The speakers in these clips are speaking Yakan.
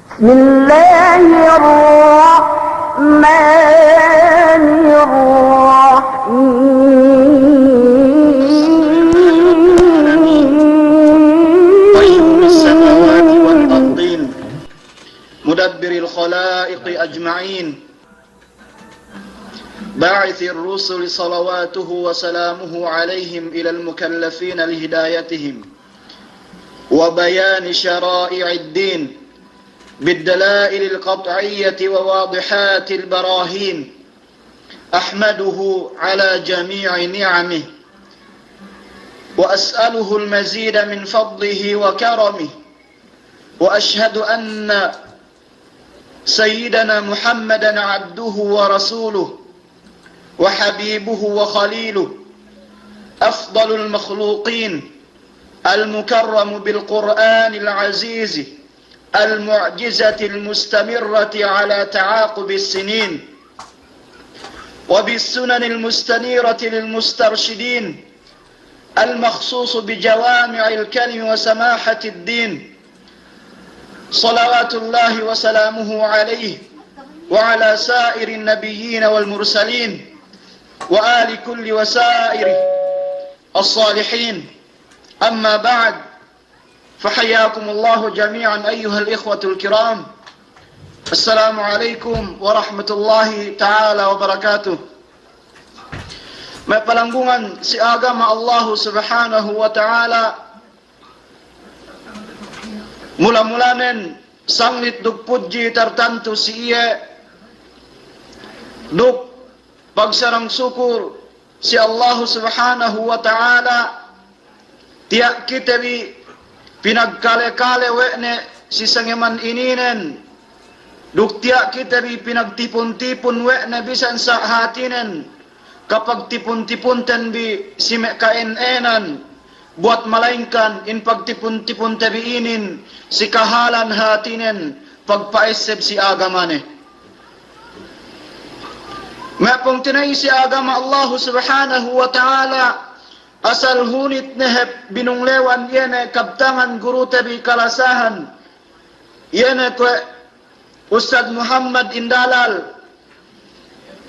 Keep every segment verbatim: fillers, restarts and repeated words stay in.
بسم الله الرحمن الرحيم. قيوم السماوات والأرضين، مدبر الخلائق أجمعين، باعث الرسل صلواته وسلامه عليهم إلى المكلفين لهدايتهم وبيان شرائع الدين بالدلائل القطعية وواضحات البراهين. أحمده على جميع نعمه، وأسأله المزيد من فضله وكرمه، وأشهد أن سيدنا محمدا عبده ورسوله وحبيبه وخليله، أفضل المخلوقين، المكرم بالقرآن العزيز، المعجزة المستمرة على تعاقب السنين، وبالسنن المستنيرة للمسترشدين، المخصوص بجوامع الكلم وسماحة الدين، صلوات الله وسلامه عليه وعلى سائر النبيين والمرسلين وآل كل وسائر الصالحين. أما بعد، فحياكم الله جميعا أيها الإخوة الكرام. السلام عليكم ورحمة الله تعالى وبركاته. Me' palanggungan si agama Allahu Subhanahu wa Ta'ala, mula-mulanen sanglit duk pudji tartantu si iye, duk pagsarang sukur si Allahu Subhanahu wa Ta'ala, tiya' kite bi pinagkale-kale we' ne si sangeman ininen, duk tiya' kite bi pinagtipun-tipun we' ne bisan sa' hātinen kapagtipun-tipunten bi si me' ka'en-enan, buwat malaingkan in pagtipun-tipunte bi inin si kahalan hātinen pagpa'esseb si agamane. Me' pungtina'i si agama Allahu Subhanahu wa Ta'ala, asal hunit ne hep binunglewan, iye ne kabtangan gurute bi kalasahan, iye ne kuwe' Ustadz Muhammad Indalal,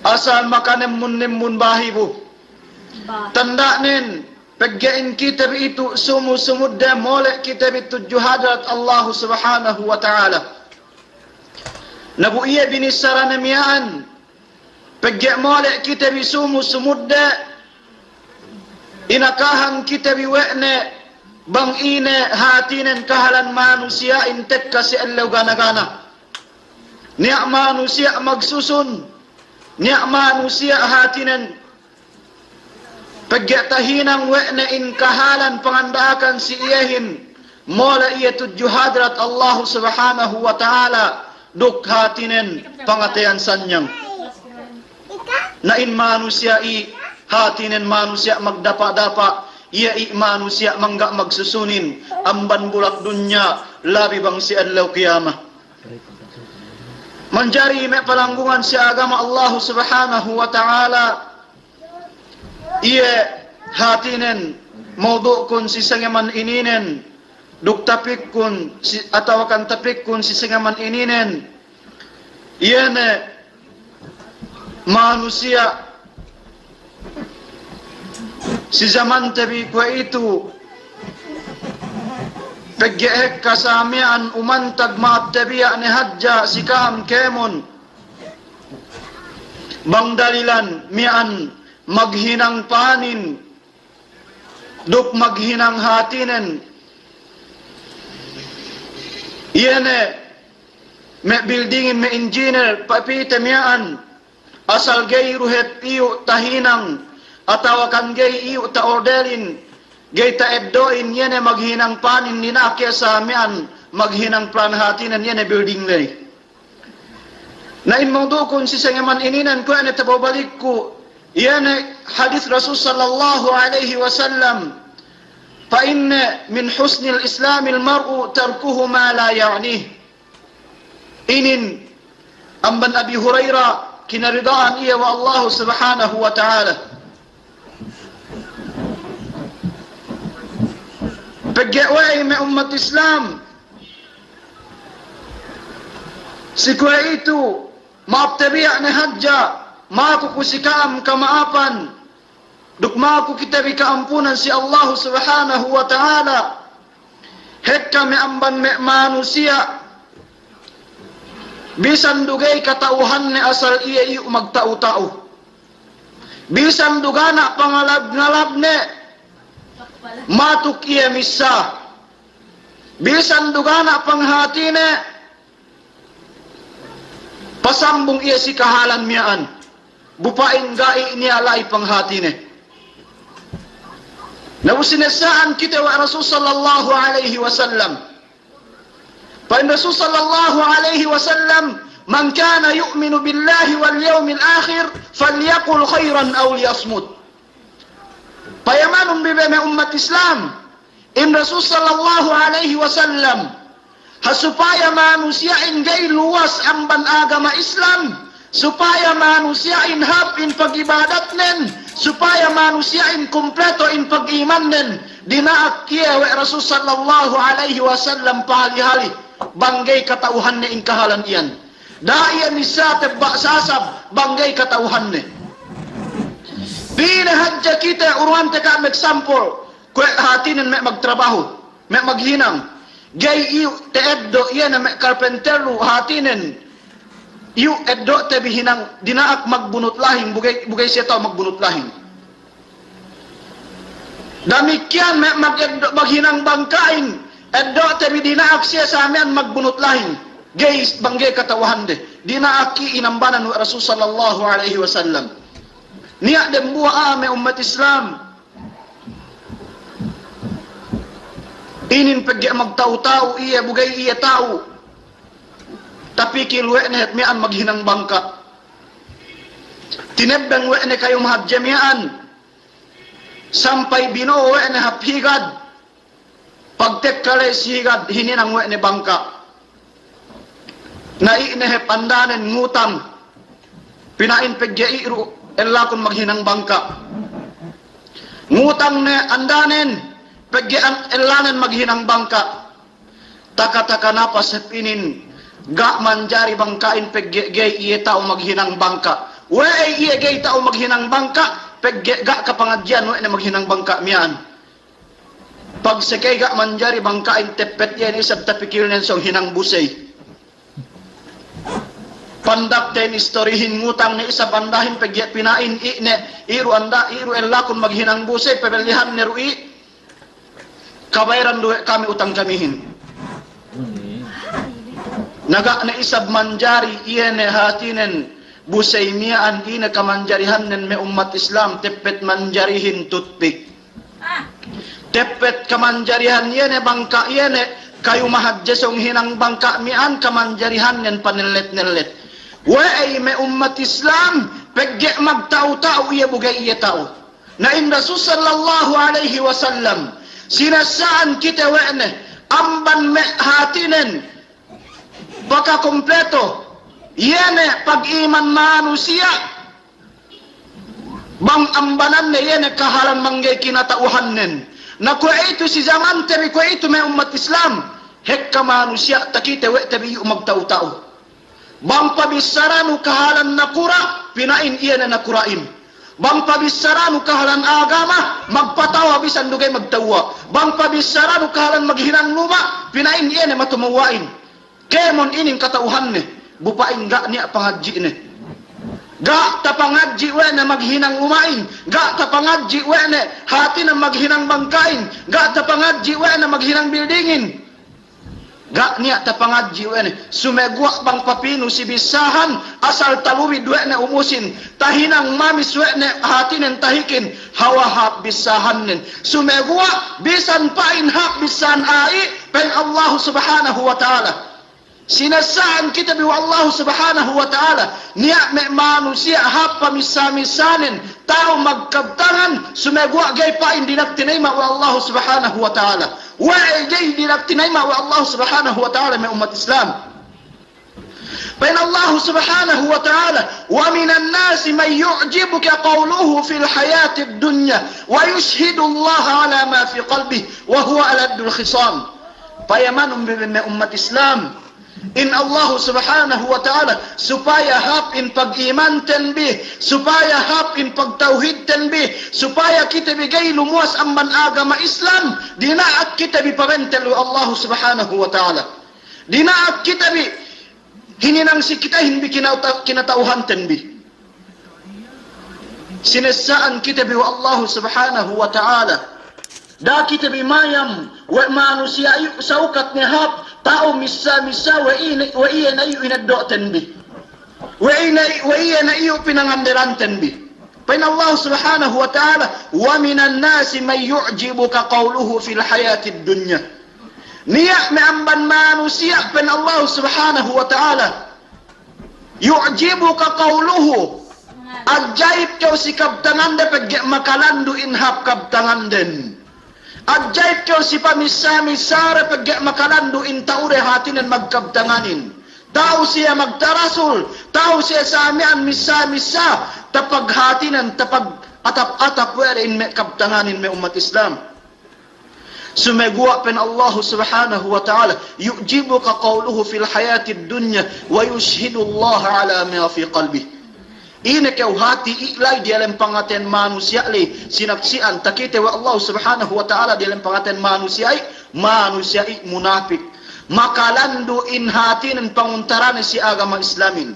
asal makanemmun-nemmun bahibu. Tanda'nen, pegge'in kite bi itu sumu-sumudde mole' kite bi tudju hadrat Allahu Subhanahu wa Ta'ala. Na bu iye binissarane miya'an, pegge' mole' kite bi sumu-sumudde, inakahan kite bi we' ne bang ine hātinen kahalan manusiya'in tekka si ellew gana-gana. Niya' manusiya' magsusun, niya' manusiya' hātinen pegge' tahinang we' ne in kahalan panganda'akan si iyehin, mole' iye tudju hadrat Allahu Subhanahu wa Ta'ala, duk hātinen pangateyan sanyang. Na in manusiya' i, hātinen manusiya' magdapa'-dapa', iye i manusiya' mangga' magsusunin amban bulak dunya, labi bang si ellew kiyama. Manjari me' palanggungan si agama Allahu Subhanahu wa Ta'ala, iye hātinen mawdu'kun si sangeman ininen, duk tapikkun si, atawakan tapikkun si sangeman ininen, iye ne manusiya' si zamante bi kuwe'itu, pegge' hekka sa miya'an umantag ma'ap tabiya' ne hadja si ka'am kēmon. Bang dalilan miya'an maghinang panin duk maghinang hātinen, iye ne me' buildingin, me' engineer, pa'inte miya'an, asal ga'i du hep iyu' tahinang, atawakan ga'i iyu' ta'orderin, ga'i ta'eddo'in, iye ne maghinang panin, ninake sa miya'an maghinang plan hātinen, iye ne building ley. Na in mawdu'kun si sangeman ininen kuwe' ne tababalikku, iye ne hadis Rasul sallallahu alaihi wasallam, فإن من حسن إسلام المرء تركه ما لا يعنيه. Inin amban Abi Hurairah, kinarida'an iye we' Allahu Subhanahu wa Ta'ala. Pegge' we'ey me' ummat Islam, Si kuwe'itu, ma'ap tabiya' ne hadja, maku ku si ka'am kama'apan, duk maku kite bi ka'ampunan si Allahu Subhanahu wa Ta'ala. Hekka me' amban me' manusiya', bisan du ga'i kata'uhanne asal iye iyu' magta'u-ta'u. Bisan du ga' niya' pangalab-ngalabne, matuk iye missā. Bisan du ga' niya' panghatine, pasambung iye si kahalan miya'an. Bu pa'in ga'i niya' la'i panghatine. Na bu sinessa'an kite we' Rasul sallallahu alaihi wasallam. Pa'in Rasul sallallahu alaihi wasallam, "Man kana yu'minu billahi wal yawmil akhir, falyaqul khairan aw liyasmut." Payamanun bi be me' ummat Islam, in Rasul sallallahu alaihi wasallam, ha supaya manusiya'in ga'i luwas amban agama Islam, supaya manusiya'in hāp in pag'ibadatnen, supaya manusiya'in kumpleto in pag'imannen, dina'ak iye we' Rasul sallallahu alaihi wasallam pahali-hali, bang ga'i kata'uhanne in kahalan iyan. Da'a iye missā tebba' sasab, bang ga'i kata'uhanne. Pī ne hadja kite, uruwante ka'am example, kuwe' hatinen me' magtrabahu, me' maghinang. Ga'i iyu' ta'eddo' iye ne me' karpenterru hatinen, iyu' eddo'te bi hinang dina'ak magbunut lahing, bu ga'i, bu ga'i siye ta'u magbunut lahing. Damikkiyan me' mageddo', maghinang bangka'in, eddo'te bi dina'ak siye sa miya'an magbunut lahing. Ga'i, bang ga'i kata'uhande. Dina'ak i inambanan we' Rasul sallallahu alaihi wasallam. Niya' dembuwa' a'a me' ummat Islam. Inin pegge' magta'u-ta'u iye, bu ga'i iye ta'u. Tapikil we' ne hep miya'an maghinang bangka'. Tinebbeng we' ne kayu mahadje miya'an, sampay bino'o we' ne hap higad. Pagtekka la'i si higad, hininang we' ne bangka'. Na i' ne hep andanen ngutang, pina'in pegge' i' du ellakun maghinang bangka'. Ngutang ne andanen, pegge' an-, ellanen maghinang bangka'. Taka-taka napas hep inin, ga' manjari bangka'in pegge' ga'i iye ta'u maghinang bangka'. We'ey iye ga'i ta'u maghinang bangka', pegge' ga' kapangadji'an we' ne maghinang bangka' miya'an. Pagsekey ga' manjari bangka'in, teppet iye ne isab tapikilnen sōng hinang busey. Pandakten istorihin ngutang ne isab andahin pegge' pina'in i' ne, i' du anda, i' du ellakun maghinang busey, pebellihan ne du i', kabayaran du we' kami utang kamihin. Na ga' ne isab manjari iye ne hatinen busey miya'an, ine kamanjarihannen me' ummat Islam, teppet manjarihin tutpik. Teppet kamanjarihan iye ne bangka' iye ne, kayu mahadje sōng hinang bangka' miya'an kamanjarihannen panellet-nellet. We'ey me' ummat Islam, pegge' magta'u-ta'u iye bu ga'i iye ta'u. Na in Rasul sallallahu alaihi wasallam, sinessa'an kite we' ne, amban me' hatinen, pakakumpleto, iye ne pag'iman manusiya', bang ambananne iye ne kahalan mangga'i kinata'uhannen. Na kuwe'itu si zamante bi kuwe'itu me' ummat Islam, hekka manusiya' takite we' te bi iyu' magta'u-ta'u. Bang pabissaranu kahalan nakura', pina'in iye ne nakura'in. Bang pabissaranu kahalan agama, magpatawa bisan du ga'i magtewwa'. Bang pabissaranu kahalan maghinang luma', pina'in iye ne matumewwa'in. Kēmon inin kata'uhanne, bu pa'in ga' niya' pangadji'ne. Ga' tapangadji' we' ne maghinang luma'in, ga' tapangadji' we' ne hatinen maghinang bangka'in, ga' tapangadji' we' ne maghinang bildingin. Ga' niya' tapangadji' we' ne, sumeguwa' bang papinu si bissahan, asal talubid we' ne umusin, tahinang mamis we' ne hatinen tahikin, hawal hāp bissahannen. Sumeguwa' bisan pa'in hāp bissahan a'i, pa'in Allahu Subhanahu wa Ta'ala. Sinessa'an kite bi we' Allahu Subhanahu wa Ta'ala, niya' me' manusiya' hāp pamissa-missanen, ta'u magkabtangan, sumeguwa' ga'i pa'in dina'ak tinayma' we' Allahu Subhanahu wa Ta'ala. We'ey ga'i dina'ak tinayma' we' Allahu Subhanahu wa Ta'ala me' ummat Islam. Pa'in Allahu Subhanahu wa Ta'ala, "Wa minan nasi man yu'jibuka qawluhu fil hayatid dunya, wa yashhadullaha ala ma fi qalbihi, wa huwa aladdul khisam." Payamanun bi me' ummat Islam, in Allahu Subhanahu wa Ta'ala, supaya hāp in pag'imanten bi, supaya hāp in pagtawhidten bi, supaya kite bi ga'i lumuwas amban agama Islam, dina'ak kite bi pabentel we' Allahu Subhanahu wa Ta'ala. Dina'ak kite bi hininang si kitehin bi kinata-, kinata'uhanten bi. Sinessa'an kite bi we' Allahu Subhanahu wa Ta'ala. Da'a kite bi mayam we' manusiya' iyu' sawkat ne hāp, ta'u missā-missā we' ine, we' iye ne iyu' ineddo'ten bi. We' ine, we' iye ne iyu' pinangandelanten bi. Pa'in Allahu Subhanahu wa Ta'ala, وَمِنَ النَّاسِ مَن يُعْجِبُكَ قَوْلُهُ فِي الْحَيَاةِ الدُّنْيَا. Niya' me' amban manusiya', pa'in Allahu Subhanahu wa Ta'ala, يُعْجِبُكَ قَوْلُهُ. Ajaib kew si kabtangande pegge' makalandu' in hāp kabtanganden. Ajaib kew si pamissā-missāde pegge' makalandu' in ta'ude hātinen magkabtanganin. Ta'u siye magtarasul, ta'u siye samiyan missā-missā, tapaghātinen, tapag-atap-atap we' de in me' kabtanganin me' ummat Islam. Sumeguwa' pa'in Allahu Subhanahu wa Ta'ala, يُعْجِبُكَ قَوْلُهُ فِي الْحَيَاةِ الدُّنْيَا وَيُشْهِدُ اللَّهَ عَلَى مَا فِي قَلْبِهِ. Ine kew hāti i' la'i diyalem pangaten manusiya' la'i, sinaksi'an, takite we' Allahu Subhanahu wa Ta'ala diyalem pangaten manusiya' i', manusiya' i' munapik. Makalandu' in hātinen panguntarane si agama Islamin.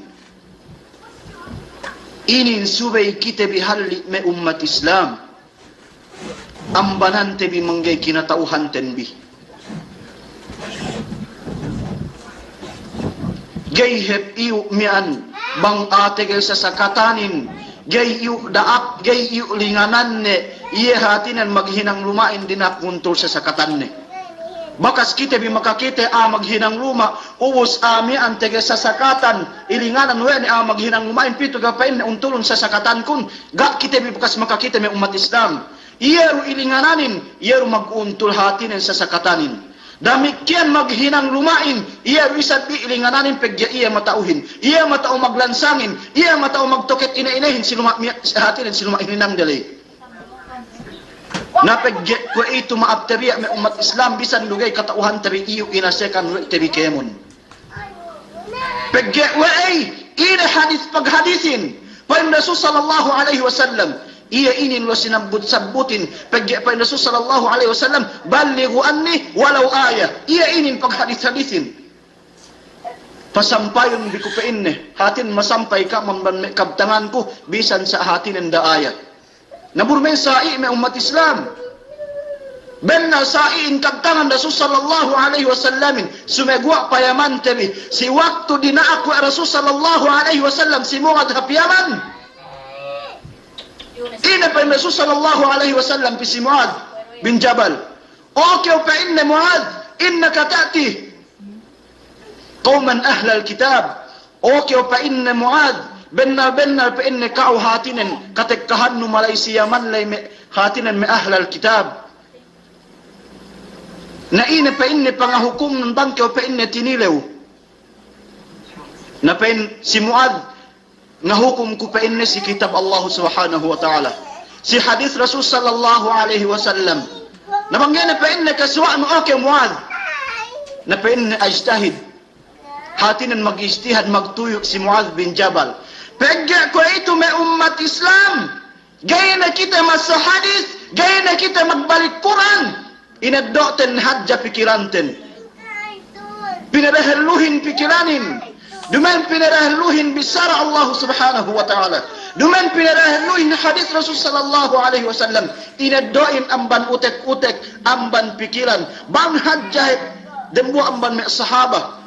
Inin subey kite bi halli' me' ummat Islam. Ambanante bi mangga'i kinata'uhanten bi. Ga'i hep iyu' miya'an bang a'a tegel sasakatanin, ga'i iyu' da'ak, ga'i iyu' lingananne, iye hātinen maghinang luma'in dina'ak nguntul sasakatanne. Bakas kite bi makakite a'a maghinang luma', ubus a'a miya'an tegel sasakatan, ilinganan we' ne a'a maghinang luma'in pitu ga' pa'inne untulun sasakatankun, ga' kite bi bakas makakite me' ummat Islam. Iye du ilingananin, iye du maguntul hātinen sasakatanin. Damikkiyan maghinang luma'in, iye du isab bi ilingananin pegge' iye mata'uhin, iye mata'u maglansangin, iye mata'u magtoket ine-inehin si luma' miya-, hātinen si luma' hininangde ley. Na pegge' kuwe'itu ma'ap tabiya' me' ummat Islam bisan du ga'i kata'uhante bi iyu' inasekan we' te bi kēmon. Pegge' we'ey, ine hadis paghadisin, pa'in Rasul sallallahu alaihi wasallam, iye inin lu sinabbut-sabbutin, pegge' pa'in Rasul sallallahu alaihi wasallam, بَلِّغُوا عَنِّي وَلَوْ آيَةً, iye inin paghadis-hadisin. Pasampayun bi ku pa'inne, hātin masampay ka'am amban me' kabtanganku, bisan sa' hātinen da'aya. Na burmen sa'i me' ummat Islam. Bennal sa'i in kabtangan Rasul sallallahu alaihi wasallamin, sumeguwa' payamante bi, si waktu dina'ak we' Rasul sallallahu alaihi wasallam si Mu'adh hap Yaman. Ine pa'in Rasul sallallahu alaihi wasallam pī si Mu'adh bin Jabal. O kew pa'inne Mu'adh, إِنَّكَ تَأْتِي قَوْمًا أَهْلَ الْكِتَابِ. O kew pa'inne Mu'adh, bennal-bennal pa'inne ka'u hātinen katekkahannu mala'i si Yaman ley me' hātinen me' ahlal kitab. Na ine pa'inne pangahukumnun bang kew pa'inne tinilew. Na pa'in si Mu'adh, ngahukum ku pa'inne si kitab Allahu Subhanahu wa Ta'ala, si hadis Rasul sallallahu alaihi wasallam. Na bang ga'i ne pa'inne kasuwa'nu, o kew Mu'adh. Na pa'inne ajtahid. Hātinen magijtihad, magtuyu' si Mu'adh bin Jabal. Pegge' kuwe'itu me' ummat Islam, ga'i ne kite masa hadis, ga'i ne kite magbalik Kur'an. Ineddo'ten hadja pikilanten. Pinadehelluhin pikilanin. Duma'in pinadehelluhin bissara Allahu Subhanahu wa Ta'ala. Duma'in pinadehelluhin hadis Rasul sallallahu alaihi wasallam. Ineddo'in amban utek-utek, amban pikilan. Bang hadja hep dembuwa' amban me' sahaba.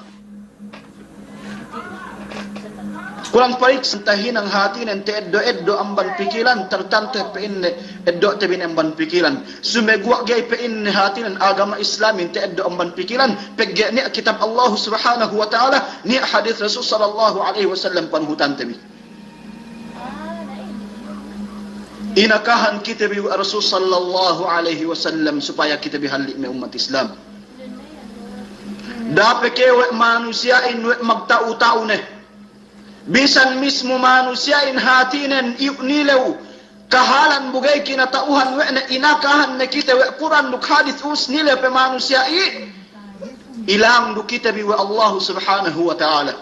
Kulang paliksan tahinang hātinen ta'eddo'-eddo' amban pikilan, tartante pa'inne eddo'te bi ne amban pikilan. Sumeguwa' ga'i pa'inne hātinen agama Islamin ta'eddo' amban pikilan, pegge' niya' kitab Allahu Subhanahu wa Ta'ala, niya' hadis Rasul sallallahu alaihi wasallam panuhutante bi. Inakahan kite bi we' Rasul sallallahu alaihi wasallam supaya kite bi halli' me' ummat Islam. Da'a pe ke we' manusiya'in we' magta'u-ta'u ne. Bisan mismu manusiya'in hātinen iyu' nilew, kahalan bu ga'i kinata'uhan we' ne, inakahan ne kite we' Kur'an duk hadis, us nilew pe manusiya'i. Ilang du kite bi we' Allahu Subhanahu wa Ta'ala.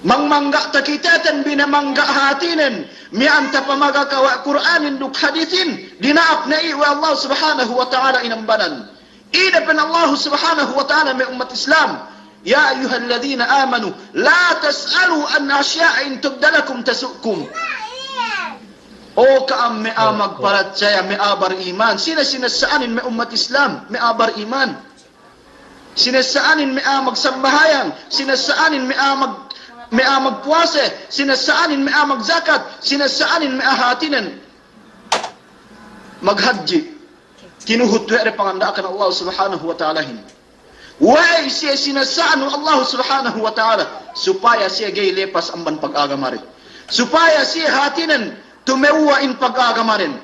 Mangmangga' takiteten bi ne mangga' hatinen, miya'an tapamagaka we' Kur'anin duk hadisin, dina'ak ne i' we' Allahu Subhanahu wa Ta'ala inambanan. Ine pa'in Allahu Subhanahu wa Ta'ala me' ummat Islam, يا أيها الذين آمنوا لا تسألوا عن أشياء إن تبد لكم تسؤكم. O ka'am me' a'a magparatsaya, me' a'a bariman. Sine sinassa'anin me' ummat Islam, me' a'a bariman. Sinassa'anin me' a'a magsambahayang, sinassa'anin me' a'a mag-, me' a'a magpuwase, sinassa'anin me' a'a magzakat, sinassa'anin me' a'a hatinen maghadji'. Tinuhut we' de panganda'akan Allah Subhanahu wa Ta'alahin. We'ey siye sinassa'an we' Allah Subhanahu wa Ta'ala, supaya siye ga'i lepas amban pag'agamade. Supaya siye hatinen tumewwa' in pag'agamaden.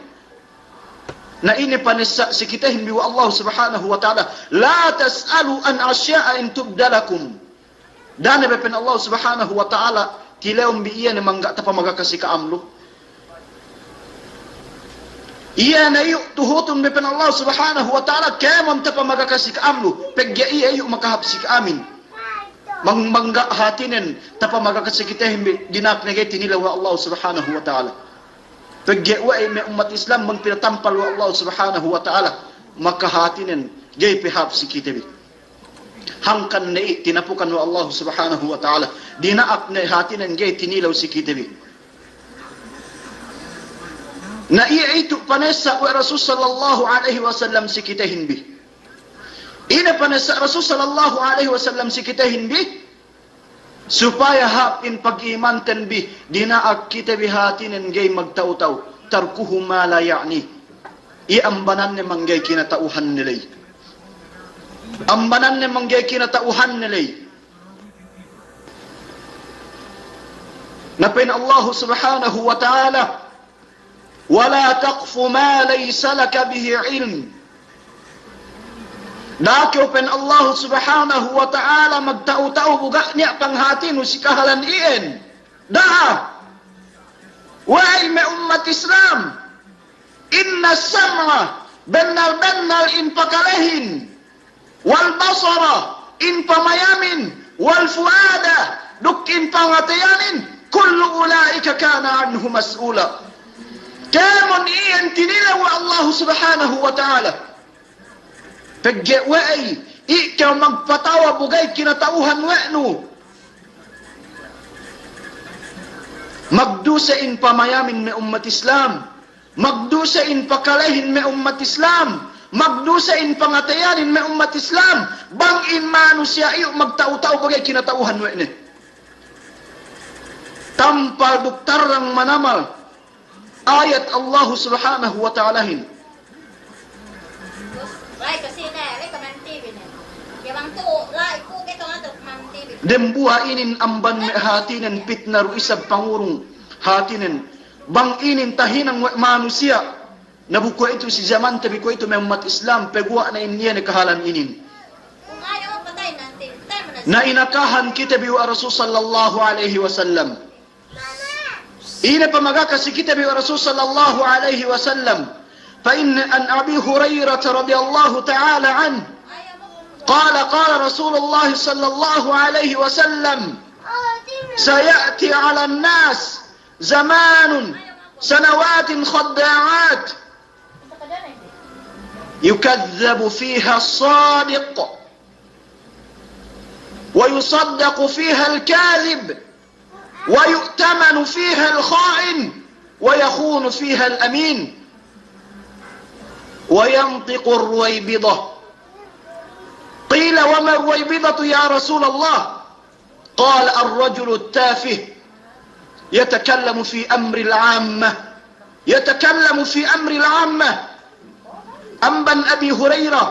Na ine panessa' si kitehin bi we' Allah Subhanahu wa Ta'ala, لا تسألوا عن أشياء إن تبد لكم. Da'a ne be pa'in Allah Subhanahu wa Ta'ala tilewun bi iye ne mangga' tapamagaka si ka'am lu. Iye ne iyu' tuhutun be pa'in Allah Subhanahu wa Ta'ala kēmon tapamagaka si ka'am lu, pegge' iye iyu' makahāp si ka'amin. Mang-, mangga' hatinen tapamagaka si kitehin bi, dina'ak ne ga'i tinilew we' Allah Subhanahu wa Ta'ala. Pegge' we'ey me' ummat Islam bang pinatampal we' Allah Subhanahu wa Ta'ala, maka hatinen ga'i pe hāp si kite bi. Hangkan ne i' tinapukan we' Allah Subhanahu wa Ta'ala, dina'ak ne hatinen ga'i tinilew si kite bi. Na iye itu panessa' we' Rasul sallallahu alaihi wasallam si kitehin bi. Ine panessa' Rasul sallallahu alaihi wasallam si kitehin bi? Supaya hāp in pag'imanten bi, dina'ak kite bi hatinen ga'i magta'u-ta'u, تركه ما لا يعنيه. Iye ambananne mangga'i kinata'uhanne ley. Ambananne mangga'i kinata'uhanne ley. Na pa'in Allahu Subhanahu wa Ta'ala, ولا تقف ما ليس لك به علم. Da'a kew pa'in Allahu Subhanahu wa Ta'ala magta'u-ta'u bu ga' niya' panghatinu si kahalan iyan. Da'a. We'ey me' ummat Islam. إن السمع, bennal-bennal in pakalehin. والبصر, in pamayamin, والفؤاد, duk in pangateyanin, كل أولئك كان عنه مسؤولا. Kēmon iyan tinilew we' Allahu Subhanahu wa Ta'ala. Pegge' we'ey, i' kew magpatawa bu ga'i kinata'uhan we' nu. Magduse in pamayamin me' ummat Islam. Magduse in pakalehin me' ummat Islam, magduse in pangateyanin me' ummat Islam, bang in manusiya' iyu' magta'u-ta'u bu ga'i kinata'uhan we' ne. Tampal duk tarrang manamal ayat Allahu Subhanahu wa Ta'alahin. Dembuwa' inin amban me' hatinen pitna du isab pangurung hatinen. Bang inin tahinang we' manusiya', na bu kuwe'itu si jamante bi kuwe'itu me' ummat Islam, paguwa' ne in iye ne kahalan inin. Na inakahan kite bi we' Rasul sallallahu alaihi wasallam. Ine pamagaka si kite bi we' Rasul sallallahu alaihi wasallam. فإن عن أبي هريرة رضي الله تعالى عنه قال قال رسول الله صلى الله عليه وسلم سيأتي على الناس زمان، سنوات خداعات، يكذب فيها الصادق، ويصدق فيها الكاذب، ويؤتمن فيها الخائن، ويخون فيها الأمين. وينطق الرويبضة. قيل: وما الرويبضة يا رسول الله؟ قال: الرجل التافه يتكلم في أمر العامة، يتكلم في أمر العامة. Amban Abi Hurairah,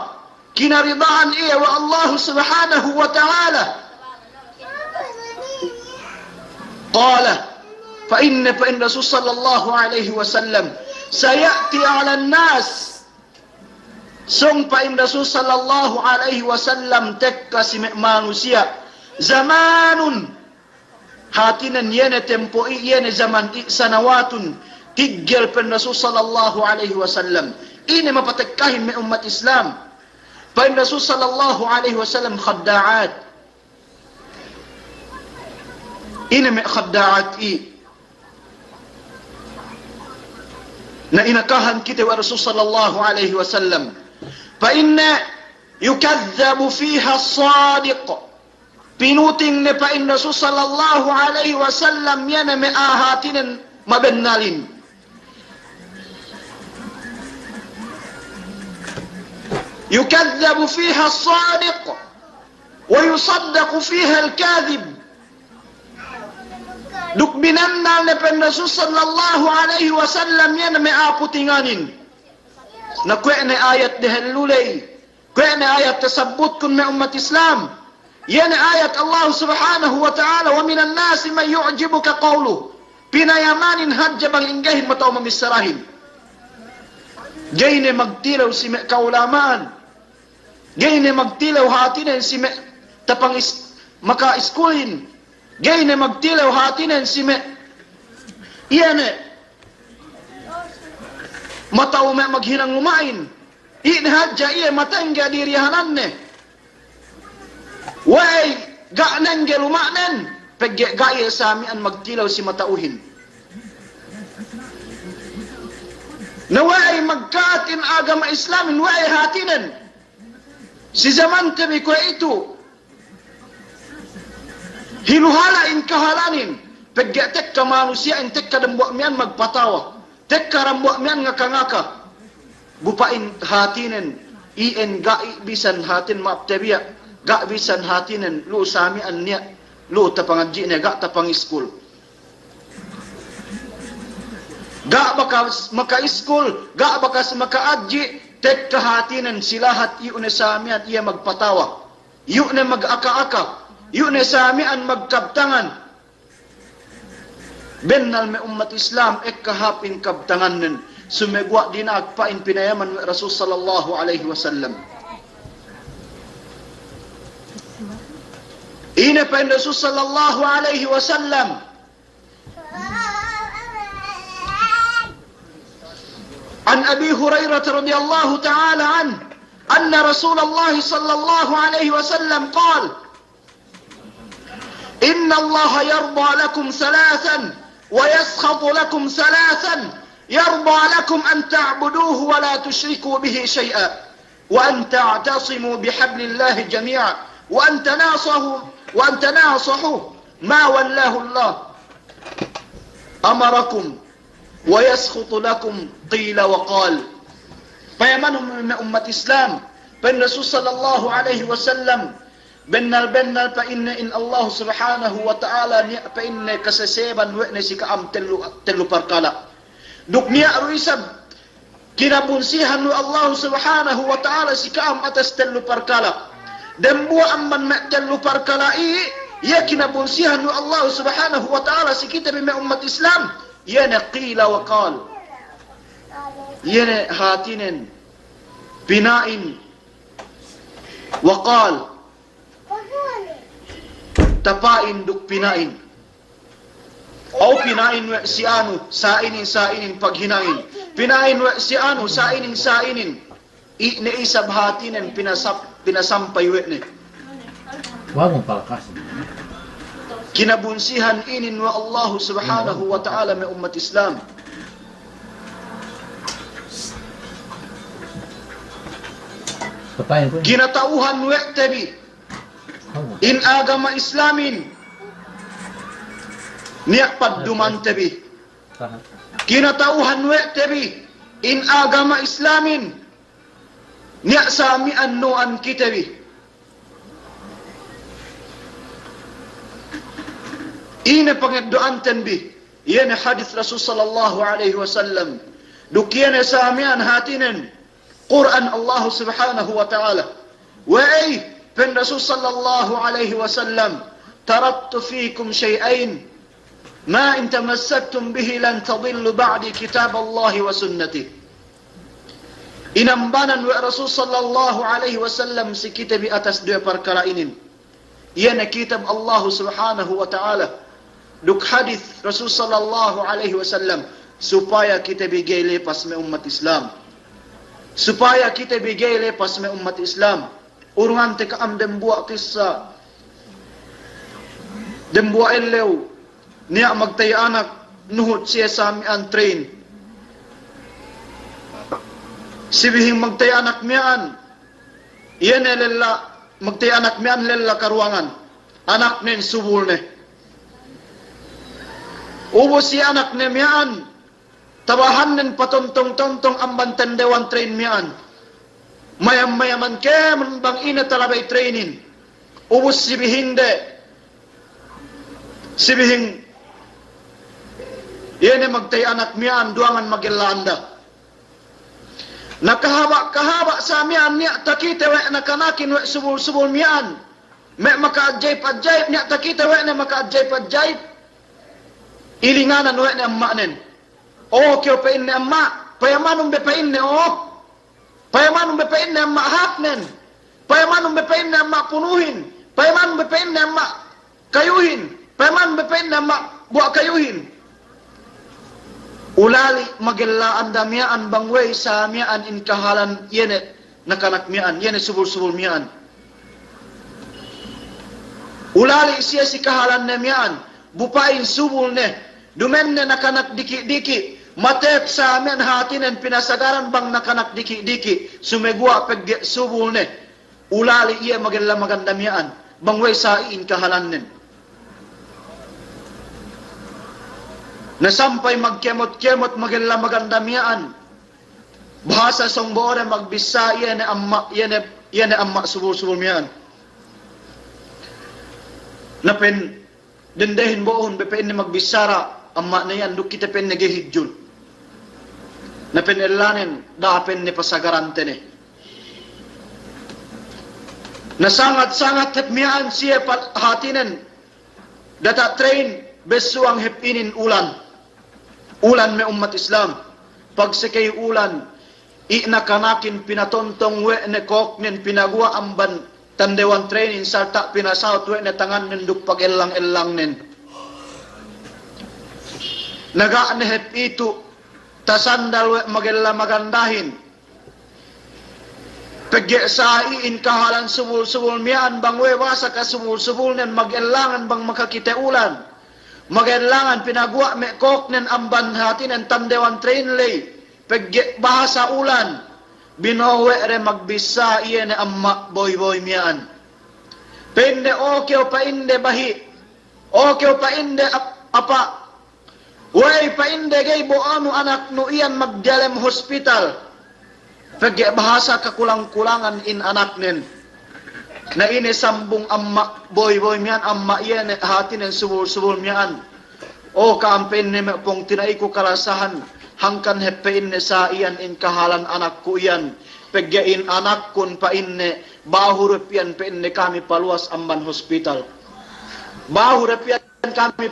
kinarida'an iye we' Allahu Subhanahu wa Ta'ala. قال, pa'inne, pa'in Rasul sallallahu alaihi wasallam, سيأتي على الناس Sōng pa'in Rasul sallallahu alaihi wasallam tekka si me' manusiya' zamanun, hātinen iye ne tempo i', iye ne zaman i', sanawatun, tiggel pa'in Rasul sallallahu alaihi wasallam. Ine mapatekkahin me' ummat Islam? Pa'in Rasul sallallahu alaihi wasallam, khadda'at. Ine me' khadda'at i'? Na inakahan kite we' Rasul sallallahu alaihi wasallam. Pa'inne, yukadhdhabu fiha as-sadiq. Pinuting ne pa'in Rasul sallallahu alaihi wasallam iye ne me' a'a hātinen mabennalin. Yukadhdhabu fiha as-sadiq, wa yusaddaqu fiha al-kadhib. Duk binennal ne pa'in Rasul sallallahu alaihi wasallam iye ne me' a'a putinganin. Na kuwe' ne ayat dehellu ley. Kuwe' ne ayat tasabbutkun me' ummat Islam. Iye ne ayat Allah subhanahu wa ta'ala, wa minan nasi man yu'jibuka qawluhu. Pinayamanin hadja bang inggehin mata'u mamissarahin. Ga'i ne magtilew si me' ka'ulama'an. Ga'i ne magtilew hātinen si me' tapang is-, maka iskulin. Ga'i ne magtilew hātinen si me' iye ne mata'u me' maghinang luma'in. Iye ne hadja iye matengge dirihananne. We'ey ga' nengge luma'nen, pegge' ga' iye sami'an magtilew si mata'uhin. Na we'ey magka'atin agama Islamin, we'ey hātinen. Si zamante bi kuwe'itu, hiluhala' in kahālanin, pegge' tekka manusiya'in tekka dambuwa' miya'an magpatawa, tekka dambuwa' miya'an ngaka-ngaka. Bu pa'in hātinen, iyan ga'i bisan hātin ma'ap tabiya', ga' bisan hātinen lu'u sami'an niya', lu'u tapangadji' niya', ga' tapangiskul. Ga' bakas maka iskul, ga' bakas maka adji', tekka hātinen si lahat iyu' ne sami'an iye magpatawa, iyu' ne magaka-aka, iyu' ne sami'an magkabtangan. Bennal me' ummat Islam, ekka hāp in kabtangannen, sumeguwa' dina'ak pa'in pinayaman we' Rasul sallallahu alaihi wasallam. Ine pa'in Rasul sallallahu alaihi wasallam? عن أبي هريرة رضي الله تعالى عنه أن رسول الله صلى الله عليه وسلم قال: إن الله يرضى لكم ثلاثا ويسخط لكم ثلاثا، يرضى لكم أن تعبدوه ولا تشركوا به شيئا، وأن تعتصموا بحبل الله جميعا، وأن تناصحوا، وأن تناصحوا ما ولاه الله أمركم، ويسخط لكم، قيل وقال. Payamanun me' ummat Islam, pa'in Rasul sallallahu alaihi wasallam, bennal-bennal pa'inne in Allah subhanahu wa ta'ala niya' pa'inne kaseseban we' ne si ka'am tellu, tellu parkala'. Duk niya' du isab kinabunsihan we' Allah subhanahu wa ta'ala si ka'am atas tellu parkala'. Dembuwa' amban me' tellu parkala' i, iye kinabunsihan we' Allah subhanahu wa ta'ala si kite bi me' ummat Islam. Iye ne qila wa qal. Iye ne hātinen pina'in wa qal. Tapa'in duk pina'in. Aw pina'in we' si anu, sa'inin, sa'inin paghinangin. Pina'in we' si anu, sa'inin, sa'inin. I' ne isab hātinen pinasap-, pinasampay we' ne. Wagun palkas. Kinabunsihan inin we' Allahu subhanahu wa ta'ala me' ummat Islam. Kinata'uhan we' te bi in agama Islamin niya' paddumante bi. Kinata'uhan we' te bi in agama Islamin niya' sami'an nu'an kite bi. Ine pangeddo'anten bi, iye ne hadis Rasul sallallahu alaihi wasallam. Duk iye ne sami'an hātinen Kur'an Allah subhanahu wa ta'ala. We'ey, pa'in Rasul sallallahu alaihi wasallam, "Taraktu fikum shay'ayn, ma in tamassaktum bihi lan tadillu ba'di kitaballahi wa sunnati." Inambanan we' Rasul sallallahu alaihi wasallam si kite bi atas duwe parkala' inin. Iye ne kitab Allahu subhanahu wa ta'ala duk hadis Rasul sallallahu alaihi wasallam, supaya kite bi ga'i lepas me' ummat Islam. Supaya kite bi ga'i lepas me' ummat Islam. Urungante ka'am dembuwa' kissa, dembuwa' ellew, niya' magtey anak nuhut siye sa miya'an train. Sibihing magtey anak miya'an, iye ne lella, magtey anak miya'an lella karuwangan. Anaknen subulne. Ubus iye anakne miya'an, tabahannen patontong-tontong amban tendewan train miya'an. Mayam-mayaman kēmon bang ine talabey trainin. Ubus sibihingde, sibihing iye ne magtey anak miya'an duwangan magella'anda. Na kahaba'-kahaba' sa miya'an niya' takite we' nakanakin we' subul-subul miya'an. Me' maka'ajaib-ajaib niya' takite we' ne maka'ajaib-ajaib. Ilinganan we' ne amma'nen. O, kew pa'inne amma', payamanun be pa'inne o. Payamanun be pa'inne amma' hāpnen. Payamanun be pa'inne amma' punuhin. Payamanun be pa'inne amma' kayuhin. Payamanun be pa'inne amma' buwa' kayuhin. Ulali' magella'anda miya'an bang we'ey sa miya'an in kahalan iye ne nakanak miya'an, iye ne subul-subul miya'an. Ulali' siye si kahalanne miya'an, bu pa'in subulne, duma'in ne nakanak diki'-diki', matep sa miya'an hātinen pinasagaran bang nakanak diki'-diki', sumeguwa' pegge' subulne. Ulali' iye magella maganda miya'an, bang we'ey sa iyan kahalannen. Na sampay magkemot-kemot magella maganda miya'an. Bahasa sōng bo'ode magbissā iye ne amma', iye ne, iye ne amma' subul-subul miya'an. Na pa'in dendehin bo'ohun be pa'inne magbissara amma'ne iyan duk kite pa'inne ga'i hidjun. Na pa'in ellanen da'a pa'inne pasagarante ne. Na sangat-sangat hep miya'an siye pa-, hātinen data' train bessuwang hep inin ulan. Ulan me' ummat Islam. Pagsekey ulan, i' nakanakin pinatontong we' ne kōknen pinaguwa' amban tandewan trainin sarta' pinasaut we' ne tangannen duk pagellang-ellangnen. Na ga' ne hep itu' tasandal we' magella magandahin. Pegge' sa iyan kahalan subul-subul miya'an bang we'ey bahasa kasubul-subulnen magellangan bang makakite ulan. Magellangan pinaguwa' me' kōknen amban hātinen tandewan train ley. Pegge' bahasa ulan. Bino'o we' de magbissā iye ne amma' boy-boy miya'an. Pa'inde, o kew pa'inde bahi'. O kew pa'inde ap-, apa'. We'ey pa'inde ga'i bo'onu anaknu iyan magdiyalem hospital. Pegge' bahasa kakulang-kulangan in anaknen. Na ine sambung amma' boy-boy miya'an amma' iye ne hātinen subul-subul miya'an. O ka'am pa'inne me' pungtina'iku kalasahan, hangkan hep pa'inne sa iyan in kahalan anakku iyan. Pegge' in anakkun pa'inne, bahu du hep iyan pa'inne kami paluwas amban hospital. Bahu du hep iyan kami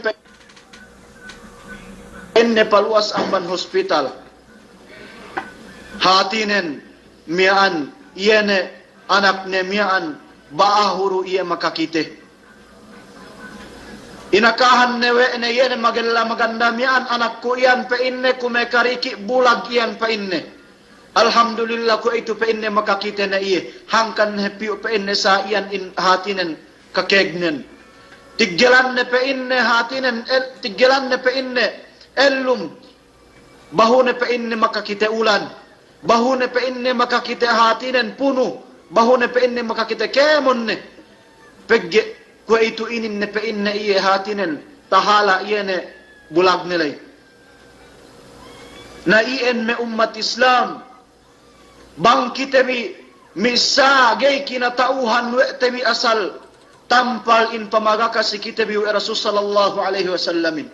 pa'inne paluwas amban hospital. Hātinen miya'an, iye ne anakne miya'an, bahu du iye makakite. Inakahan ne we' ne iye ne magella maganda miya'an anakku iyan pa'inne kume kariki' bulag iyan pa'inne. Alhamdulillah kuwe'itu pa'inne makakite ne iye. Hangkan hep iyu' pa'inne sa iyan in hātinen kakēgnen. Tiggelan ne pa'inne hātinen el-, tiggelan ne pa'inne ellum. Bahu ne pa'inne makakite ulan. Bahu ne pa'inne makakite hātinen punu. Bahu ne pa'inne makakite kēmon ne. Pegge' kuwe'itu inin ne pa'inne iye hātinen tahala' iye ne bulagne ley. Na iyan me' ummat Islam, bang kite bi missā ga'i kinata'uhan we' te bi asal tampal in pamagaka si kite bi we' Rasul sallallahu alaihi wasallamin.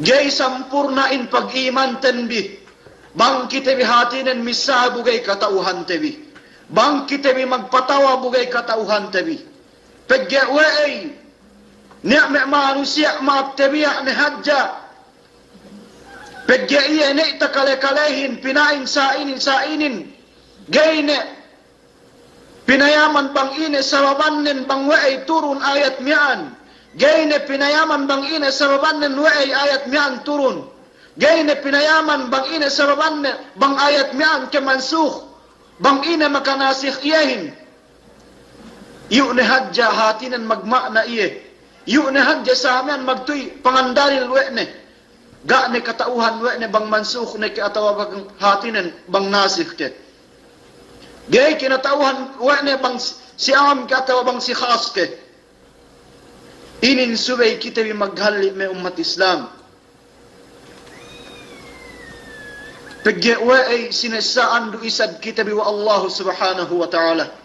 Ga'i sampurna' in pag'imanten bi, bang kite bi hātinen missā bu ga'i kata'uhante bi. Bang kite bi magpatawa bu ga'i kata'uhante bi. Pegge' we'ey, niya' me' manusiya' ma'ap tabiya' ne hadja. Pegge' iye ne takale-kalehin, pina'in sa'inin, sa'inin. Ga'i ne pinayaman bang ine sababannen bang we'ey turun ayat miya'an. Ga'i ne pinayaman bang ine sababannen we'ey ayat miya'an turun. Ga'i ne pinayaman bang ine sababanne, bang ayat miya'an ke mansukh, bang ine makanasikh iyehin. Iyu' ne hadja hātinen magma'na iye. Iyu' ne hadja sa miya'an magtuy pangandalil we' ne. Ga' ne kata'uhan we' ne bang mansukh ne ke atawa bang hātinen bang nasikh ke. Ga'i kinata'uhan we' ne bang si, si am ke atawa bang si khas ke. Inin subey kite bi maghalli' me' ummat Islam. Pegge' we'ey sinessa'an du isab kite bi we' Allahu Subhanahu wa Ta'ala.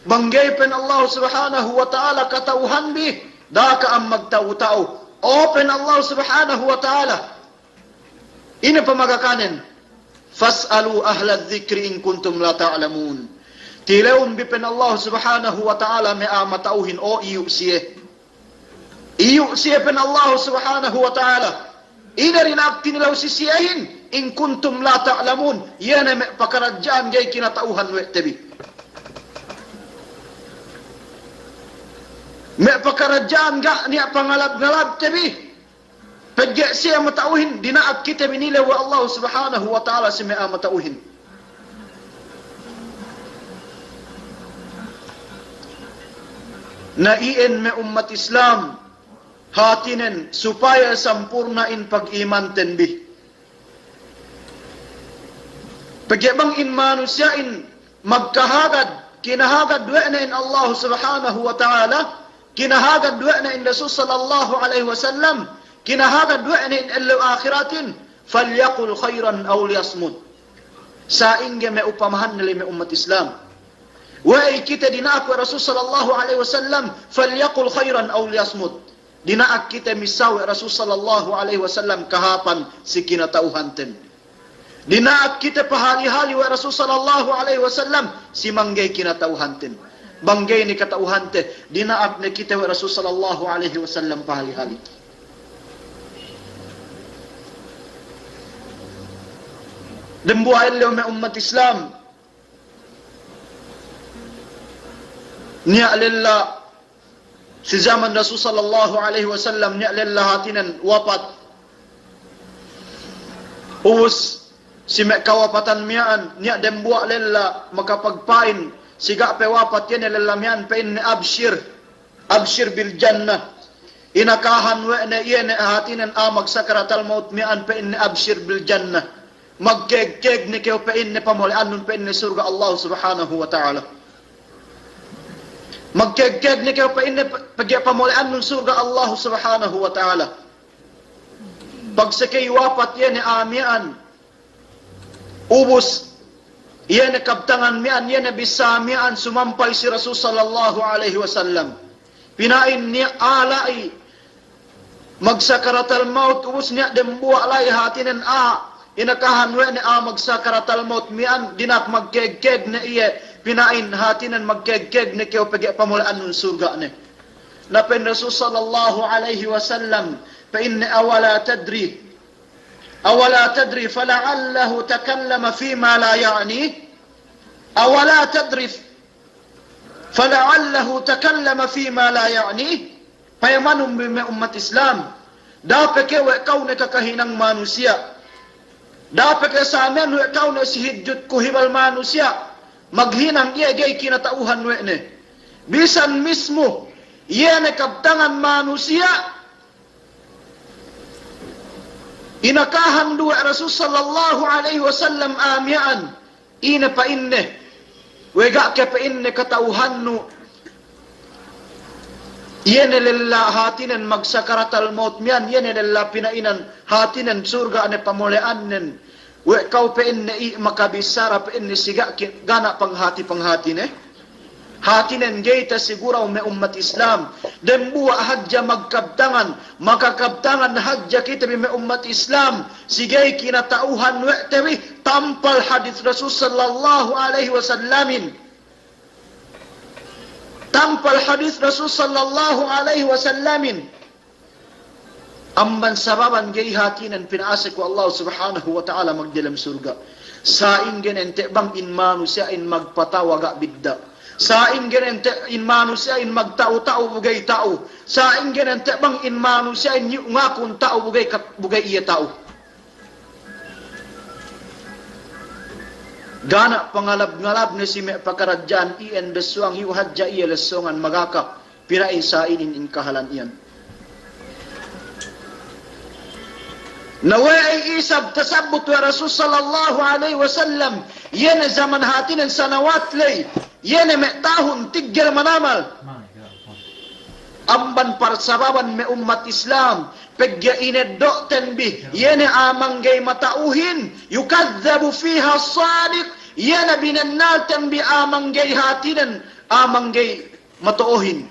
Bang ga'i pa'in Allahu Subhanahu wa Ta'ala kata'uhanbi, da'a ka'am magta'u-ta'u. O pa'in Allahu Subhanahu wa Ta'ala, ine pamagakanen? "Fas'alu ahla dhikri in kuntum la ta'lamun." Tilewun bi pa'in Allahu Subhanahu wa Ta'ala me' a'a mata'uhin, o iyu' siye. Iyu' siye pa'in Allahu Subhanahu wa Ta'ala. Ine dina'ak tinilew si siyehin, in kuntum la ta'lamun. Iye ne me' pakaradja'an ga'i kinata'uhan we' te bi. Me' pakaradja'an ga' niya' pangalab-ngalabte bi. Pegge' siye mata'uhin, dina'ak kite bi nilew we' Allahu Subhanahu wa Ta'ala si me' a'a mata'uhin. Na iyan me' ummat Islam, hātinen supaya sampurna' in pag'imanten bi. Pegge' bang in manusiya'in magkahagad, kinahagad we' ne in Allahu Subhanahu wa Ta'ala, kinahagad we' ne in Rasul sallallahu alaihi wasallam, kinahagad we' ne in ellew ahiratin, "Falyaqul khairan aw liyasmut." Sa'ingge me' upamahanne le me' ummat Islam. We'ey kite dina'ak we' Rasul sallallahu alaihi wasallam, "Falyaqul khairan aw liyasmut." Dina'ak kite missā we' Rasul sallallahu alaihi wasallam kahāpan si kinata'uhanten. Dina'ak kite pahali-hali we' Rasul sallallahu alaihi wasallam si manggey kinata'uhanten. Bang ga'i ne kata'uhante, dina'ak ne kite we' Rasul sallallahu alaihi wasallam pahali-hali. Dembuwa' ellew me' ummat Islam. Niya' lella si jaman Rasul sallallahu alaihi wasallam, niya' lella hātinen wapat. Ubus si me' kawapatan miya'an, niya' dembuwa' lella makapagpa'in si ga' pe wapat, iye ne lella miya'an pa'inne, "Abshir, abshir bil jannah." Inakahan we' ne iye ne hātinen a'a magsakaratal maut miya'an pa'inne, "Abshir bil jannah." Magkēg-kēg ne kew pa'inne pamole'annun pa'inne surga' Allah Subhanahu wa Ta'ala. Magkēg-kēg ne kew pa'inne pe-, pegge' pamole'annun surga' Allah Subhanahu wa Ta'ala. Pagsekey wapat iye ne a'a miya'an, ubus iye ne kabtangan miya'an, iye ne bissā miya'an sumampay si Rasul sallallahu alaihi wasallam. Pina'in niya' a'a la'i magsakaratal maut, ubus niya' dembuwa' la'i hātinen a'a inakahan we' ne a'a magsakaratal maut miya'an, dina'ak magkēg-kēg ne iye, pina'in hātinen magkēg-kēg ne kew pegge' pamole'annun surga' ne. Na pa'in Rasul sallallahu alaihi wasallam, pa'inne, "Awala tadri, awala tadri, fala'allahu takallama fima la ya'ni." Awala tadri, "Fala'allahu takallama fima la ya'ni." Payamanun bi me' ummat Islam. Da'a pe ke we' ka'u ne kakahinang manusiya'. Da'a pe ke sa miya'an we' ka'u ne si hidjut ku hibal manusiya'. Maghinang iye ga'i kinata'uhan we' ne. Bisan mismu iye ne kabtangan manusiya'. Inakahan du we' Rasul sallallahu alaihi wasallam a'a miya'an. Ine pa'inne, we' ga' ke pa'inne kata'uhannu, iye ne lella hātinen magsakaratal maut miya'an, iye ne lella pina'inan hātinen surga' ne pamole'annen. We' ka'u pa'inne i' makabissara pa'inne si ga' ki-, ga' niya' panghāti-panghātine. Hātinen ga'i tasiguraw me' ummat Islam. Dembuwa' hadja magkabtangan, makakabtangan hadja kite bi me' ummat Islam si ga'i kinata'uhan we' te bi tampal hadis Rasul sallallahu alaihi wasallamin. Tampal hadis Rasul sallallahu alaihi wasallamin. Amban sababan ga'i hātinen pina'asek we' Allah Subhanahu wa Ta'ala magdelem surga'. Sa'ingge ne ente' bang in manusiya'in magpatawa ga' bidda'. Sa'ingge ne ente' in manusiya'in magta'u-ta'u bu ga'i ta'u. Sa'ingge ne ente' bang in manusiya'in yu-, ngakun ta'u bu ga'i kat-, bu ga'i iye ta'u. ga' niya' pangalab-ngalabne si me' pakaradja'an iyan, bessuwang iyu' hadja iye lessongan magaka, pina'in sa inin in kahalan iyan. Na we'ey isab tasabbut we' Rasul sallallahu alaihi wasallam, iye ne zaman hātinen sanawat ley, iye ne me' tahun tiggel manamal. Amban parsababan me' ummat Islam, pegge' ineddo'ten bi, iye ne a'a manggey mata'uhin, yukadhdhabu fiha as-sadiq, iye ne binennalten bi a'a manggey hātinen, a'a manggey mato'ohin,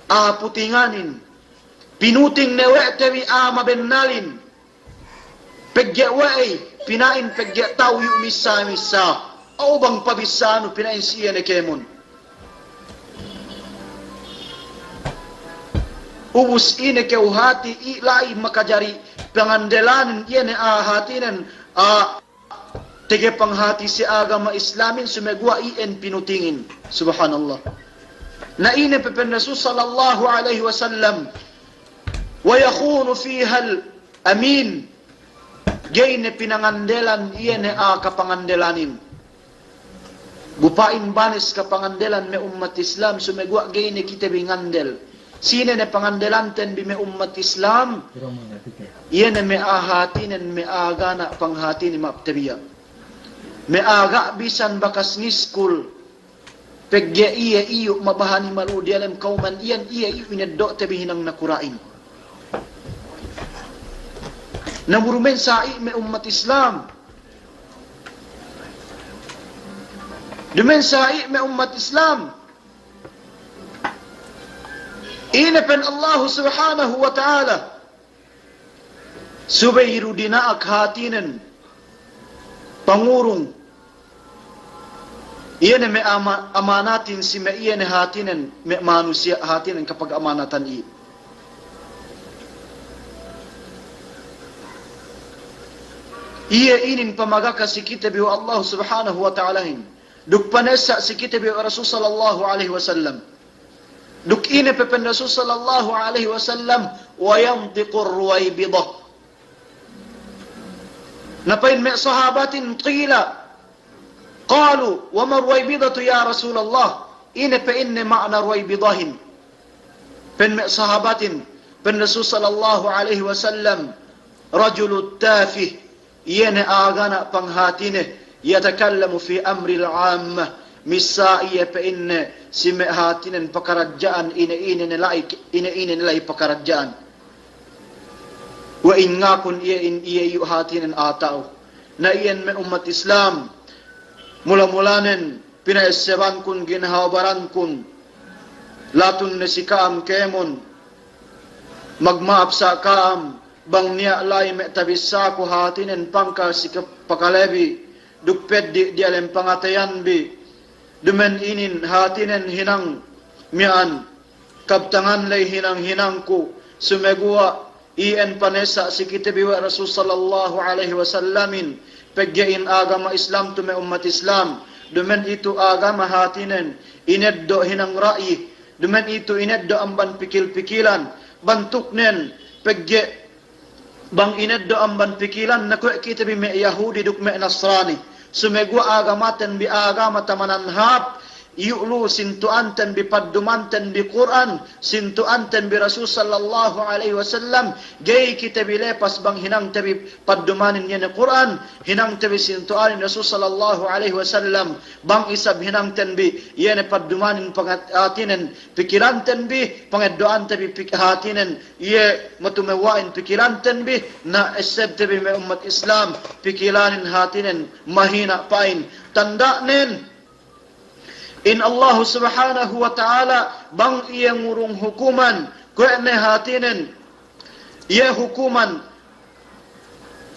a'a putinganin, pinuting ne we' te bi a'a mabennalin. Pegge' we'ey, pina'in pegge' ta'u iyu' missā-missā. Aw bang pabissānu pina'in si iye ne kēmon. Ubus ine kew hāti i' la'i makajari pangandelanin iye ne a'a hātinen, a'a tege panghāti si agama Islamin sumeguwa' iyan pinutingin. Subhanallah. Na ine pe pa'in Rasul sallallahu alaihi wasallam, wa yakhunu fihal amin. Ga'i ne pinangandelan iye ne a'a kapangandelanin. Bu pa'in banes kapangandelan me' ummat Islam, sumeguwa' ga'i ne kite bi ngandel. Sine ne pangandelanten bi me' ummat Islam? Iye ne me' a'a hātinen, me' a'a ga' niya' panghātine, ma'ap tabiya'. Me' a'a ga' bisan bakas ngiskul. Pegge' iye iyu' mabahani malu'u diyalem kawman iyan, iye iyu' ineddo'te bi hinang nakura'in. Na bu duma'in sa i' me' ummat Islam. Duma'in sa i' me' ummat Islam. Ine pa'in Allahu Subhanahu wa Ta'ala. Subey du dina'ak hātinen pangurung. Iye ne me' ama-, amanatin si me' iye ne hātinen me' manusiya' hātinen kapagamanatan i'. Iye inin pamagaka si kite bi we' Allah Subhanahu wa Ta'alahin. Duk panessa' si kite bi we' Rasul sallallahu alaihi wasallam. Duk ine pe pa'in Rasul sallallahu alaihi wasallam, wa yantiqur Ruwaybidah. Na pa'in me' sahabatin, qila, qalu, wa ma Ruwaybidatu ya Rasulallah? Ine pa'inne ma'ana Ruwaybidahin? Pa'in me' sahabatin, pa'in Rasul sallallahu alaihi wasallam, rajulut tafih. Iye ne a'a ga' niya' panghātine, yatakallamu fi amril ammah, missā iye pa'inne si me' hātinen pakaradja'an ine-ine ne la'i, ine-ine ne la'i pakaradja'an. We'ey ngakun iye in, iye iyu' hātinen a'a ta'u. Na iyan me' ummat Islam, mula-mulanen, pina'essebankun ginhawa barankun, latun ne si ka'am kēmon, magma'ap sa' ka'am, bang niya' la'i me' tabissāku hātinen pangkal si ke-, pakalebi, duk peddi' diyalem pangateyanbi, duma'in inin hātinen hinang miya'an, kabtangan ley hinang-hinangku, sumeguwa' iyan panessa' si kite bi we' Rasul sallallahu alaihi wasallamin, pegge' in agama Islam tu me' ummat Islam, duma'in itu agama hātinen ineddo' hinang ra'i, duma'in itu ineddo' amban pikil-pikilan, bantuknen, pegge' bang ineddo' amban pikilan, na kuwe' kite bi me' Yahudi duk me' Nasrani. Sumeguwa' agamaten bi agama tamanan hāp, iyu' lu sintu'anten bi paddumanten bi Kur'an, sintu'anten bi Rasul sallallahu alaihi wasallam, ga'i kite bi lepas bang hinangte bi paddumanin iye ne Kur'an, hinangte bi sintu'anin Rasul sallallahu alaihi wasallam, bang isab hinangten bi iye ne paddumanin pangat-, hātinen pikilanten bi, pangeddo'ante bi pik-, hātinen iye matumewwa'in pikilanten bi, na essebte bi me' ummat Islam, pikilanin hātinen mahina' pa'in. Tanda'nen, in Allahu Subhanahu wa Ta'ala bang iye ngurung hukuman, kuwe' ne hātinen, iye hukuman,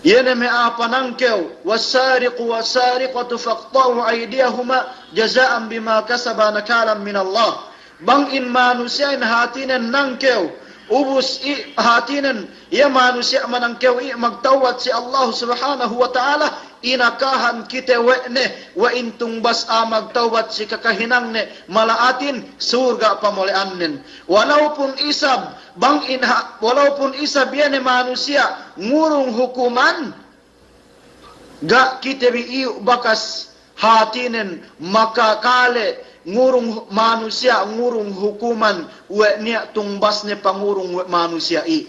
iye ne me' a'a panangkew, was-sariqu was-sariqatu faqta'u aydiyahuma jaza'an bima kasaba nakalan minallah. Bang in manusiya'in hātinen nangkew, ubus i' hātinen, iye manusiya' manangkew i' magtawbat si Allahu Subhanahu wa Ta'ala, inakahan kite we' ne, we' in tungbas a'a magtawbat si kakahinangne mala'atin, surga' pamole'annen. Walaupun isab, bang in ha-, walaupun isab iye ne manusiya' ngurung hukuman, ga' kite bi iyu' bakas hātinen makakale ngurung manusiya', ngurung hukuman we' niya' tungbasne pangurung we' manusiya' i.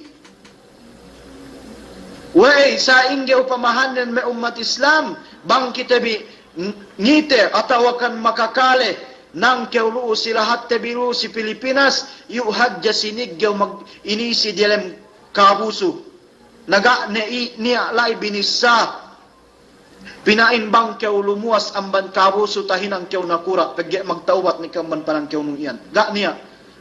We'ey, sa'ingge upamahannen me' ummat Islam, bang kite bi ng-, ngite atawakan makakale, nangkew lu'u si lahatte bi lu'u si Pilipinas, iyu' hadja siniggew mag-, inisi diyalem kabusu. Na ga' ne i-, niya' la'i binissa. Pina'in bang kew lumuwas amban kabusu tahinang kew nakura', pegge' magtawbat ne kew amban panangkewnu iyan. Ga' niya'.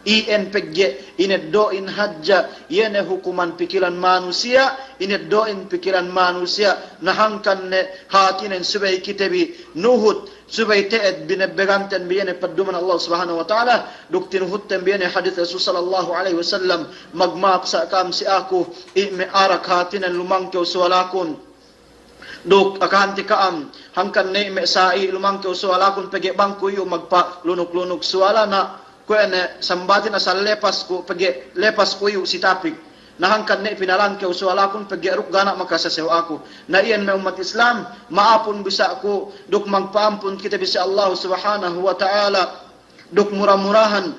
Iyan pegge' ineddo'in hadja, iye ne hukuman pikilan manusiya', ineddo'in pikilan manusiya', na hangkan ne hātinen subey kite bi nuhut, subey te'ed binebbeganten bi iye ne padduman Allah Subhanahu wa Ta'ala, duk tinuhutten bi iye ne hadis Rasul sallallahu alaihi wasallam, magma'ap sa' ka'am si aku, i' me' arak hātinen lumangkew suwalakun. Duk akahante ka'am, hangkan ne me' sa'i lumangkew suwalakun pegge' bang ku iyu' magpalunuk-lunuk suwala na kuwe' ne sambatin asal lepas ku pegge' lepas ku iyu' si tapik. Na hangkan ne pinalangkew suwalakun pegge' duk ga' ne makasasew aku. Na iyan me' ummat Islam, ma'apun bi sa' ku duk magpa'ampun kite bi si Allah Subhanahu wa Ta'ala. Duk mura-murahan,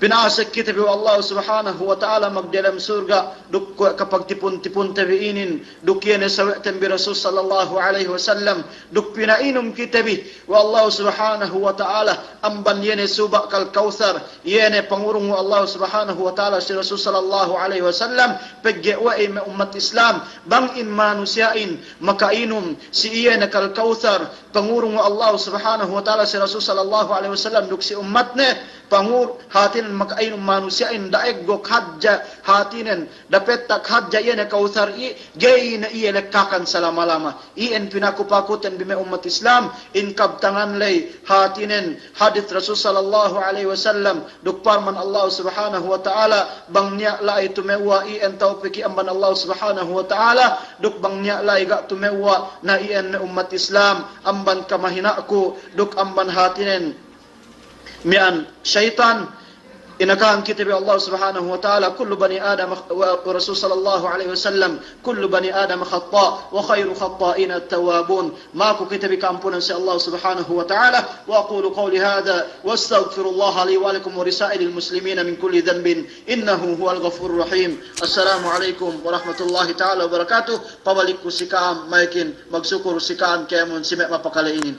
pinasek kite bi we' Allah Subhanahu wa Ta'ala magdelem surga', duk kuwe' kapagtipun-tipunte bi inin, duk iye ne sawe'ten bi Rasul sallallahu alaihi wasallam, duk pina'inum kite bi we' Allah Subhanahu wa Ta'ala amban iye ne suba' kal Kawthar, iye ne pangurung we' Allah Subhanahu wa Ta'ala si Rasul sallallahu alaihi wasallam, pegge' we'ey me' ummat Islam, bang in manusiya'in maka'inum si iye ne kal Kawthar, pangurung we' Allah Subhanahu wa Ta'ala si Rasul sallallahu alaihi wasallam duk si ummatne, pangur-, hātinen maka'inum manusiya'in da'eggok hadja, hātinen dapettak hadja iye ne Kawthar i', ga'i ne iye lekkakan salama-lama. Iyan pinaku-pakuten bi me' ummat Islam, in kabtangan ley, hātinen hadis Rasul sallallahu alaihi wasallam, duk parman Allah Subhanahu wa Ta'ala, bang niya' la'i tumewwa' iyan tawpiki amban Allah Subhanahu wa Ta'ala, duk bang niya' la'i ga' tumewwa' na iyan me' ummat Islam, amban kamahina'ku, duk amban hātinen miya'an seyitan, inakahan kite bi Allah Subhanahu wa Ta'ala, كل بني آدم، wa Rasul sallallahu alaihi wasallam, كل بني آدم خطاء وخير الخطائين التوابون. Maku kite bi ka'ampunan si Allah Subhanahu wa Ta'ala. وأقول قولي هذا وأستغفر الله لي ولكم ولسائر المسلمين من كل ذنب إنه هو الغفور الرحيم. السلام عليكم ورحمة الله تعالى وبركاته. Pabalik ku si ka'am, makin magsukul si ka'am kēmon si me' mapakale inin.